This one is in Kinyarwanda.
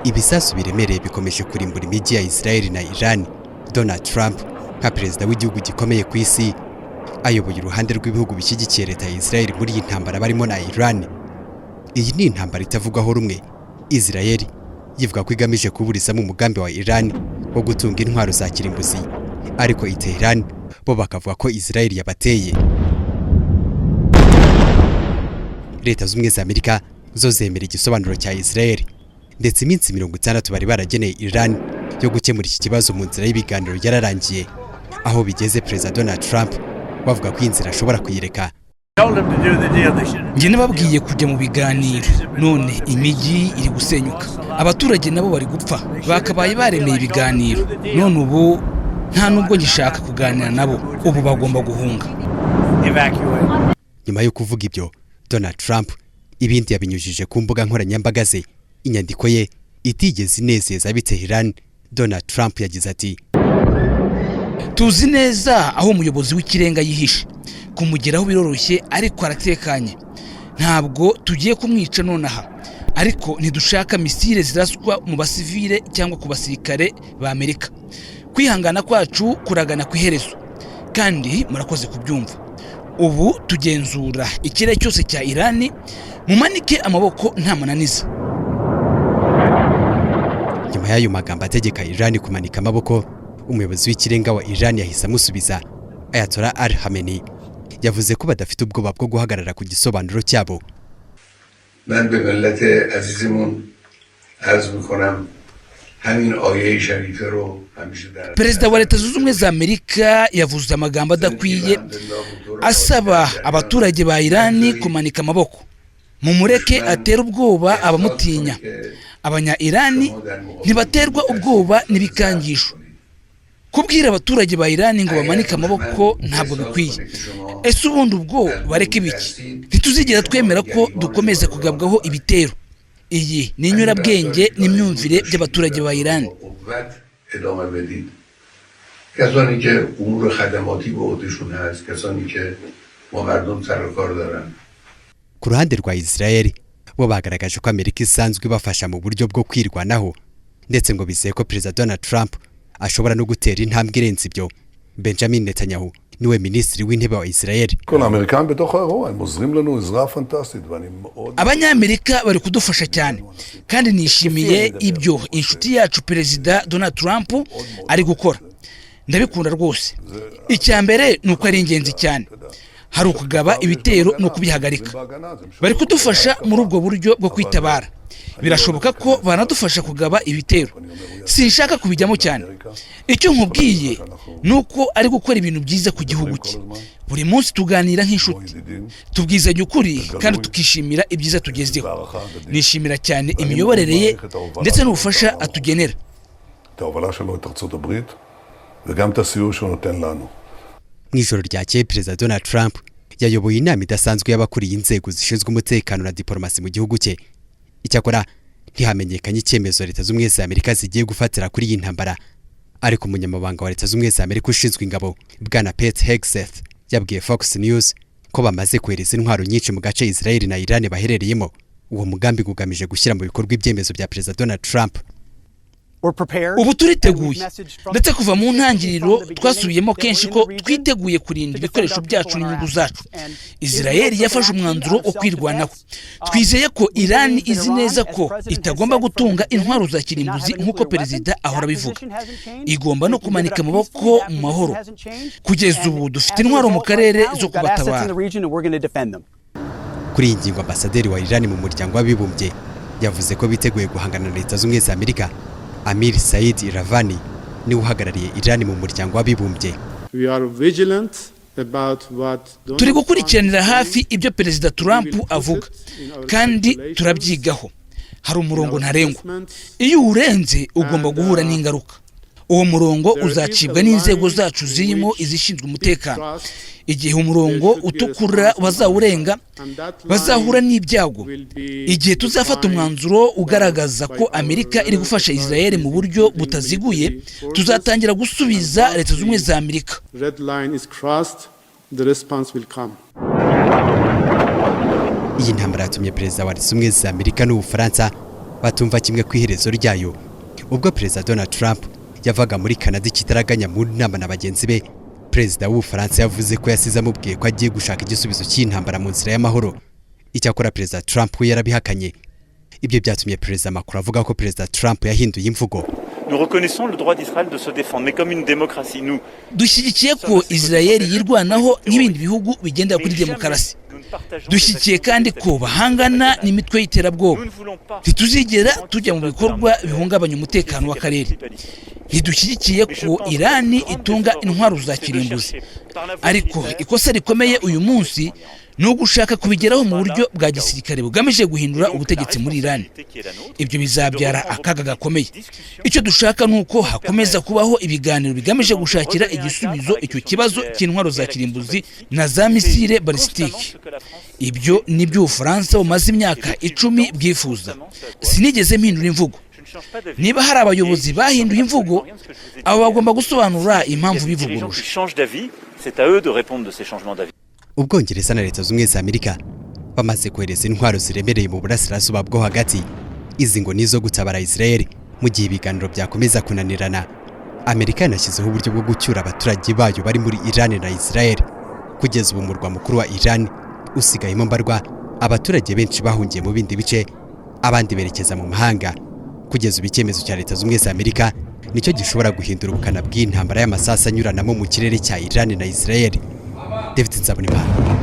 Ibisasu biremereye bikomeje kurimbura imijyi ya Israel na Iran. Donald Trump, nka perezida w'igihugu gikomeye ku isi, ayoboye uruhande rw'ibihugu bishyigikiye leta ya Israel muri iyi ntambara barimo na Iran. Iyi ni intambara itavugwaho rumwe. Israel yivuga ko igamije kuburizamo umugambi wa Iran wo gutunga intwaro za kirimbuzi, ariko i Tehran bo bakavuga ko Israel yabateye. Leta Z'Ubumwe za Amerika zo zemera igisobanuro cya Israel, ndetse iminsi 60 bari barageneye Iran yo gukemura iki kibazo mu nzira y'ibiganiro yararangiye. Aho bigeze, Perezida Donald Trump bavuga ko iyi nzira ashobora kuyireka. Njye nababwiye kujya mu biganiro, none imijyi iri gusenyuka, abaturage nabo bari gupfa. Bakabaye baremeye ibiganiro, none ubu nta nubwo ngishaka kuganira nabo. Ubu bagomba guhunga. Nyuma yo kuvuga ibyo, Donald Trump ibindi yabinyujije ku mbuga nkoranyambaga ze. Inyandiko ye itigeze inezeza ab'i Tehran. Donald Trump yagize ati: "Tuzi neza aho umuyobozi w'ikirenga yihishe. Kumugeraho biroroshye, ariko aratekanye. Ntabwo tugiye kumwica nonaha, ariko ntidushaka misile ziraswa mu basivile cyangwa ku basirikare ba Amerika. Kwihangana kwacu kuragana ku iherezo, kandi murakoze kubyumva. Ubu tugenzura ikirere cyose cya Irani. Mumanike amaboko nta mananiza." Nyuma y'ayo magambo ategeka Iran kumanika amaboko, umuyobozi w'ikirenga wa Iran yahise amusubiza. Ayatollah Ali Khamenei yavuze ko badafite ubwoba bwo guhagarara ku gisobanuro cyabo. من به ملت عزیزمون عرض میکنم همین آیه شریفه رو همیشه در Perezida wa Leta Zunze Ubumwe za Amerika yavuze amagambo adakwiye asaba abaturage ba Irani kumanika amaboko. Mumureke atere ubwoba abamutinya. Abanya Irani ntibaterwa ubwoba n'ibikangisho. Kubwira abaturage ba Irani ngo bamanike amaboko ntabwo bikwiye. Ese ubundi ubwo bareke ibiki? Ntituzigera twemera ko dukomeza kugabwaho ibitero. Iyi ni inyurabwenge n'imyumvire by'abaturage ba Irani. قوت ادامه بدید. کسانی که امور خدماتی به عهدهشون هست، کسانی که با مردم سر و کار دارن. Ku ruhande rwa Israel, bo bagaragaje ko Amerika isanzwe ibafasha mu buryo bwo kwirwanaho, ndetse ngo bizeye ko Perezida Donald Trump ashobora no gutera intambwe irenze ibyo. Benjamin Netanyahu niwe minisitiri w'intebe wa Israel. כל האמריקאים בתוך האירוע, הם עוזרים לנו עזרה פנטסטית, ואני מאוד Abanyamerika bari kudufasha cyane, kandi nishimiye ibyo inshuti yacu Perezida Donald Trump ari gukora. Ndabikunda rwose. Icya mbere ni uko ari ingenzi cyane, hari ukugaba ibitero no kubihagarika. Bari kudufasha muri ubwo buryo bwo kwitabara. Birashoboka ko banadufasha kugaba ibitero. Sinshaka kubijyamo cyane. Icyo nkubwiye ni uko ari gukora ibintu byiza ku gihugu cye. Buri munsi tuganira nk'inshuti, tubwizanya ukuri kandi tukishimira ibyiza tugezeho. Nishimira cyane imiyoborere ye ndetse n'ubufasha atugenera. את ההובלה שלו את ארצות הברית וגם את הסיוע שהוא נותן לנו. Mu ijoro ryakeye, Perezida Donald Trump yayoboye inama idasanzwe y'abakuriye inzego zishinzwe umutekano na diporomasi mu gihugu cye. Icyakora ntihamenyekanye icyemezo Leta Z'Ubumwe za Amerika zigiye gufatira kuri iyi ntambara, ariko umunyamabanga wa Leta Z'Ubumwe za Amerika ushinzwe ingabo, Bwana Pete Hegseth, yabwiye Fox News ko bamaze kohereza intwaro nyinshi mu gace Israel na Iran baherereyemo. Uwo mugambi ugamije gushyira mu bikorwa ibyemezo bya Perezida Donald Trump. Ubu turiteguye, ndetse kuva mu ntangiriro twasubiyemo kenshi ko twiteguye kurinda ibikoresho byacu n'inyungu zacu. Israel yafashe umwanzuro wo kwirwanaho. Twizeye ko Irani izi neza ko itagomba gutunga intwaro za kirimbuzi nk'uko perezida ahora abivuga. Igomba no kumanika amaboko mu mahoro. Kugeza ubu dufite intwaro mu karere zo kubatabara. Kuri iyi ngingo, ambasaderi wa Iran mu Muryango w'Abibumbye yavuze ko biteguye guhangana na Leta Z'Ubumwe za Amerika. Amir Said Iravani niwe uhagarariye Iran mu Muryango w'Abibumbye. Turi gukurikiranira hafi ibyo Perezida Trump avuga kandi turabyigaho. Hari umurongo ntarengwa. Iyo uwurenze ugomba guhura n'ingaruka. Uwo murongo uzacibwa n'inzego zacu zirimo izishinzwe umutekano. Igihe umurongo utukura bazawurenga, bazahura n'ibyago. Igihe tuzafata umwanzuro ugaragaza ko Amerika iri gufasha Israel mu buryo butaziguye, tuzatangira gusubiza Leta Zunze Ubumwe za Amerika. Red line is crossed, the response will come. Iyi ntambara yatumye perezida wa Leta Zunze Ubumwe za Amerika n'Ubufaransa Batumva kimwe ku iherezo ryayo. Ubwo Perezida Donald Trump yavaga muri Canada ikitaraganya mu nama na bagenzi be, Perezida w'Ubufaransa yavuze ko yasize amubwiye ko agiye gushaka igisubizo cy'intambara mu nzira y'amahoro. Icyakora Perezida Trump we yarabihakanye. Ibyo byatumye Perezida Macron avuga ko Perezida Trump yahinduye imvugo. Nous reconnaissons le droit d'Israël de se défendre, mais comme une démocratie. Nous, Dushyigikiye ko Israel yirwanaho nk'ibindi bihugu bigendera kuri demokarasi. Dushyigikiye kandi ko bahangana n'imitwe y'iterabwoba. Ntituzigera tujya mu bikorwa bihungabanya umutekano w'akarere. Ntidushyigikiye ko Irani itunga intwaro za kirimbuzi, ariko ikosa rikomeye uyu munsi ni ugushaka kubigeraho mu buryo bwa gisirikare bugamije guhindura ubutegetsi muri Irani. Ibyo bizabyara akaga gakomeye. Icyo dushaka ni uko hakomeza kubaho ibiganiro bigamije gushakira igisubizo icyo kibazo cy'intwaro za kirimbuzi na za misile balisitike. Ibyo ni byo Ubufaransa bumaze imyaka 10 bwifuza. Sinigeze mpindura imvugo. Niba hari abayobozi bahinduye imvugo, abo bagomba gusobanura impamvu bivuguruje. Changent d'avis, c'est à eux de répondre de ces changements d'avis. Ubwongereza na Leta Zunze za Amerika bamaze kohereza intwaro ziremereye mu Burasirazuba bwo Hagati. Izi ngo nizo gutabara Israel mu gihe ibiganiro byakomeza kunanirana. Amerika yanashyizeho uburyo bwo gucyura abaturage bayo bari muri Iran na Israel. Kugeza ubu umurwa mukuru wa Iran usigayemo mbarwa. Abaturage benshi bahungiye mu bindi bice, abandi berekeza mu mahanga. Kugeza ubu icyemezo cya Leta Zunze za Amerika nicyo gishobora guhindura ubukana bw'intambara y'amasasu anyuranamo mu kirere cya Iran na Israel. David Nzabonimana.